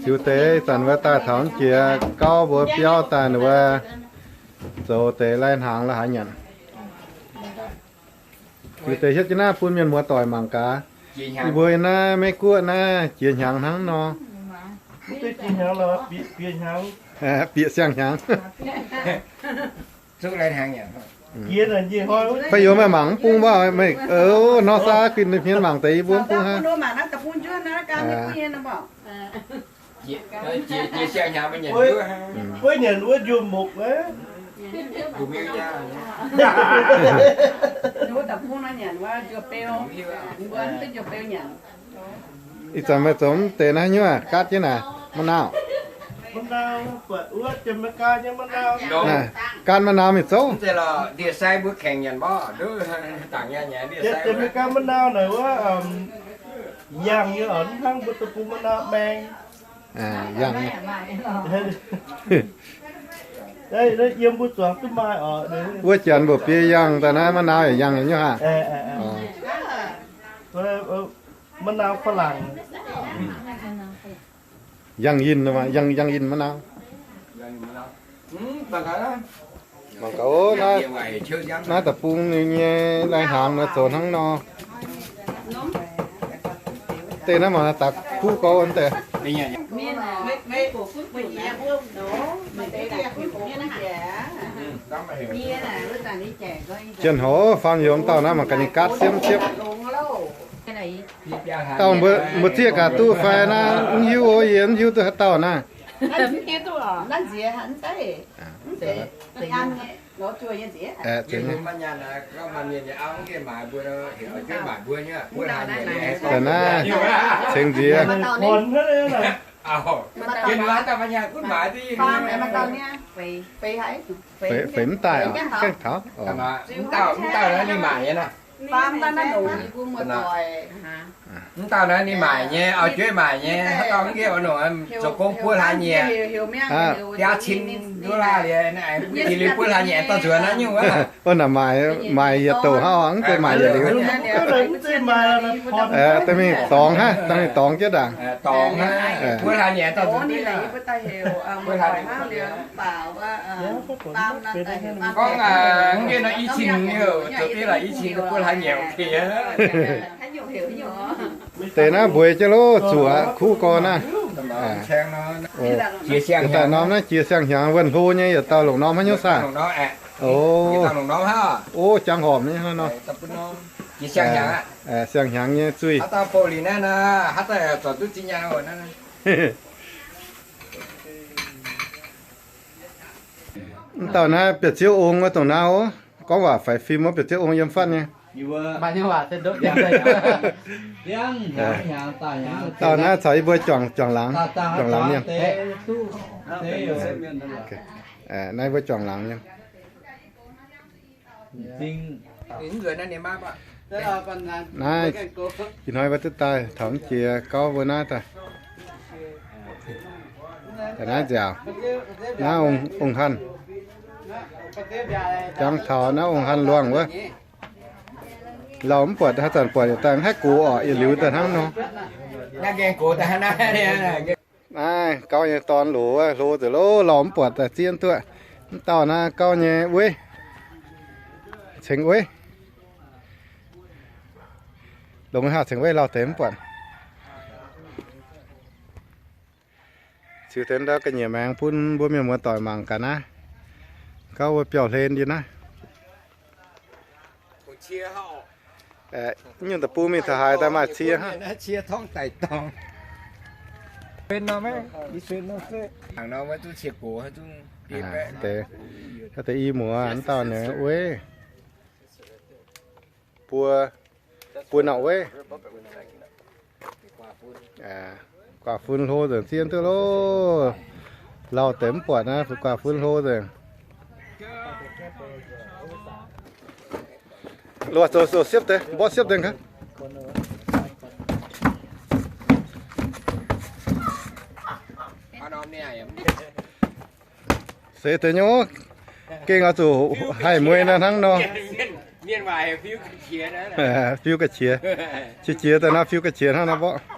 Ziux deix zanc wuov daaih taux jiex gauv mbuo biauv daaih wuov, zoux deix lai-hnaangx la'haaix nyanc. Ziux deix hietv jienv naaiv bun mienh muoz-doic mangc gaax. Yie mbuo naaiv Meiv Guoqv naaiv jiex hnyangx hnangv nor. Bieqc siang-hnyangx. Fai yie meih mangc mv bung mv baac meih nor saa ginh hmien mangc deix yie mbuo mv bung hnangv. Wuov nyanc wuov njuov mokc. Ih zanc meih zoux mv deix naaiv nyuoz gaatv jienv naaic, ma'nauv. Gaatv ma'nauv mingh zouv. Ndie-sai mbuo kengx nyanc mborqv. Ndie-sai ma'nauv naaic wuov, yangh nyei oc, hnangv mbuo deic-bung ma'nauv maeng. Yangh. Yiem mbuo zuangx duqv maaih oc. Wuov janx mbuoqc biei yangh daaih naaiv ma'nauv yaac yangh nyei hnangv. Ma'nauv ฝรั่ง. Yangh yinh, yangh yinh ma'nauv. Mangc gaax, naaiv deic-bung nyei lai-hnaangx nor zoux hnangv nor. Deix naaiv mangc daaih kuv gouv deix. Jien hoz faam yiem dauh naaiv mangc gaax ninh gaatv siepv siepv. Dauh mbuo zieqv gaax duqv fai naaiv mv hiuv, yie mv hiuv duqv haaix dauh naaiv. Naaiv cengx nziex. Feix mv daaih, gaengh taux. Mv dauh naaiv ninh maaic nyei, auv-jueiv maaic nyei, haaix dauh mv nqemh nongc, zoux gong buo hlaax nyieqc, biaa cin dollar liuz, jiex liuz buo hlaax nyieqc dorh nzuonx naaiv nyungc wuov. Naaic maaic, maaic yietc douc hnangv, mv zeiz maaic yietc liuz. Dangh mingh dorngx hnangv, dangh mingh dorngx jienv ndaangc. Buo hlaax nyieqc dorh nzuonx. Gorngv mv nqemh nor i cin, zoux div laaix i cin buo hlaax nyieqc. Deix naaiv mbueix jienv loh, zuoqc kuv gorn naaiv. Daaih norm naaiv jiex siang-hnyangx wuonh hlo nyei, yietc dauh longc norm haaix nyungc saah? O, jangx horpc nyei nor. Siang-hnyangx nyei zuih. Mv dauh naaiv biauv-ziouv ong wuov dongh naaiv oc. Gorngv waac faix fim wuov biauv-ziouv ong yiem fatv nyei. Dauh naaiv caux yie mbuo juangc, juangc laangz, juangc laangz mienh. Naaiv mbuo juangc laangz mienh. Naaiv ih hnoi mbuo duqv daaih taux mv jiex gauv mbuo naaiv daaih. Naaiv nziaauc, naaiv ong hanh. Jangx taux naaiv ong hanh luangh wuov. Lauh mv buatc, haaix zanc buatc yietc daaih mv haih gox orqc, yietc liuz daaih hnangv nor. Naaiv gauv nyei dorn loz, hlo nzengc loh, lauh mv buatc daaih zieqv duqv. Mv dauh naaiv gauv nyei weiv, cengx weiv. Longc haav cengx weiv lauh deix mv buatc. Ziux deix ndau ga'nyiec maengx bun mbuo mienh muoz-doic mangc gaax naaiv. Gauv wuov biauv-hlen ndie naaiv. Nyungc deic-bung mingh taux haaix daaih maaih cie hnangv. Deix i muoz mv dauh nyei weiv. Buo, buo norqc weiv. Guaax fun hlo nzengc zieqv duqv loh. Lauh deix mv buatc naaiv, guaax fun hlo nzengc. Loz zoux, zoux siepv deix, mborqv siepv deix gaax. Seix deix nyei, gengh oix zuqc haih mueiz nor hnangv nor. Fiuv ga'qiex, qiex jiex daaih nor, fiuv ga'qiex hnangv nor mborqv.